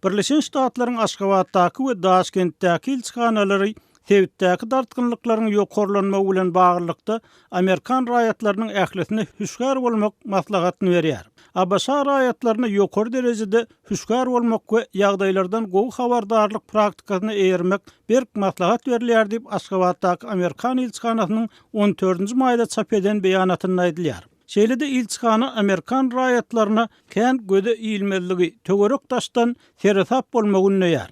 Birleşen Ştatlaryň Aşgabatdaky we Daşkentdäki ilçihanalary sebitdäki dartgynlyklaryň ýokarlanmagy bilen baglylykda, amerikan raýatlarynyň ählisine hüşgär bolmak maslahatyny berýär. ABŞ raýatlaryna ýokary derejede hüşgär bolmak we ýagdaýlardan gowy habardarlyk praktikasyna eýermek berk maslahat berilýär diýip, Aşgabatdaky amerikan ilçihanasynyň on dördünji maýda çap eden beýanatynda aýdylýar. Şeýle-de ilçihana amerikan raýatlaryna kän göze ilmezligi, töwerek-daşdan seresap bolmagy ündeýär.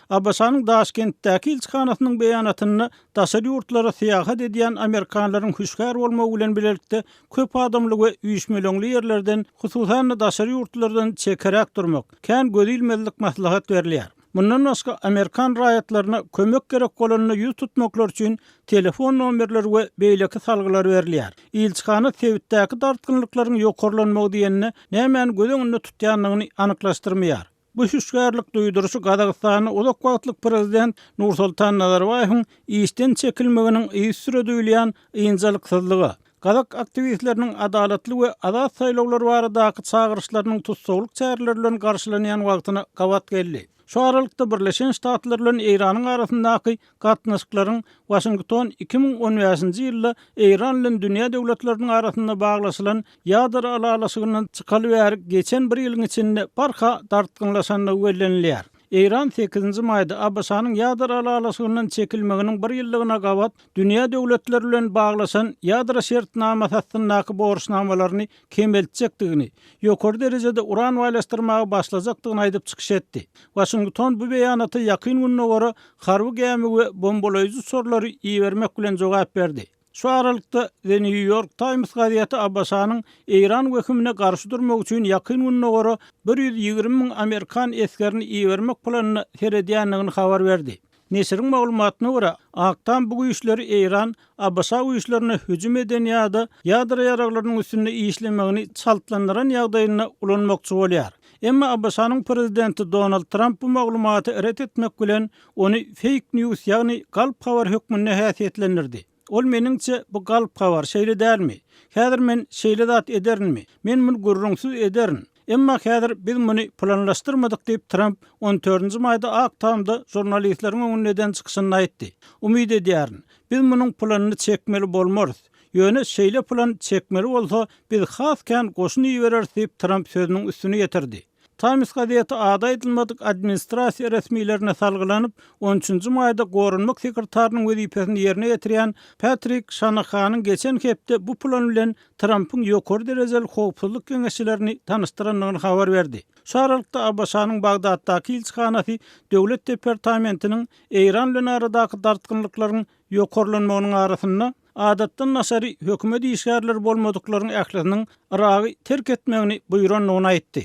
ABŞ-nyň Daşkentdäki ilçihanasynyň beýanatynda daşary ýurtlara syýahat edýän amerikanlaryň hüşgär bolmagy bilen bilelikde köp adamly we üýşmeleňli ýerlerden, hususan-da daşary ýurtlardan çekeräk durmak, kän göze ilmezlik maslahat berilýär. Mundan başga, amerikan raýatlaryna kömek gerek bolanda ýüz tutmaklary üçin telefon nomerleri we beýleki salgylar berilýär. Ilçihana sebitdäki dartgynlyklaryň ýokarlanmagy diýende nämäni göz öňünde tutýandygyny anyklaşdyrmaýar. Bu hüşgärlik duýduryşy Gazagystanda uzak wagtlyk prezident Nursultan Nazarbaýewiň işden çekilmeginiň yzysüre duýulýan ynjalyksyzlyga, gazak aktiwistleriniň adalatly we azat saýlawlar baradaky çagyryşlarynyň tussaglyk çäreleri bilen garşylanýan wagtyna gabat geldi. Şu aralykda Birleşen Ştatlar bilen Eýranyň arasyndaky gatnaşyklaryň Waşington 2015-nji ýylda Eýran bilen dünýä döwletleriniň arasynda baglaşylan ýadro ylalaşygyndan çykaly bäri geçen bir ýylyň içinde barha dartgynlaşandygy bellenilýär. Eýran sekizinji maýda ABŞ-nyň ýadro ylalaşygyndan çekilmeginiň bir ýyllygyna gabat dünýä döwletleri bilen baglaşan ýadro şertnamasy astyndaky borçnamalaryny kemeltjekdigini, ýokary derejede uran baýlaşdyrmaga başlajakdygyny aýdyp çykyş etdi. Waşington bu beýanata Ýakyn Gündogara harby gämi we bombalaýjy uçarlary ibermek bilen jogap berdi. Şu aralykda, The New York Times gazeti ABŞ-nyň Eýran wehimine garşy durmak üçin Ýakyn Gündogara 120 müň amerikan esgerini ibermek planyna seredýändigini habar berdi. Neşiriň maglumatyna görä, Ak Tam bu güýçleri Eýran ABŞ güýçlerine hüjüm eden ýa-da ýadro ýaraglarynyň üstünde işlemegini çaltlandyran ýagdaýynda ulanmakçy bolýar. Emma ABŞ-nyň prezidenti Donald Tramp bu maglumaty ret etmek bilen, ony feýk news, ýagny galp habar hökmünde häsiýetlendirdi. Ol meniňçe, bu galp habar, şeýle dälmi? Häzir men şeýle zat ederinmi? Men muny gürrüňsiz ederin. Emma häzir biz muny planlaşdyrmadyk diýip, Tramp on dördünji maýda Ak Tamda žurnalistleriň öňünde eden çykyşynda aýtdy. Umyt edýärin, biz munuň planyny çekmeli bolmarys. Ýöne şeýle plan çekmeli bolsa, biz has kän goşun ibereris diýip, Tramp sözüniň üstüni ýetirdi. Times gazeti ady aýdylmadyk administrasiýa resmilerine salgylanyp, on üçünji maýda goranmak sekretarynyň wezipesini ýerine ýetirýän Patrik Şanahanyň geçen hepde bu plan bilen Trampyň ýokary derejeli howpsuzlyk geňeşçilerini tanyşdyrandygyny habar berdi. Şu aralykda, ABŞ-nyň Bagdatdaky ilçihanasy Döwlet departamentiniň Eýran bilen aradaky dartgynlyklaryň ýokarlanmagynyň arasynda, adatdan daşary hökümet işgärleri bolmadyklaryň ählisiniň Yragy terk etmegini buýrandygyny aýtdy.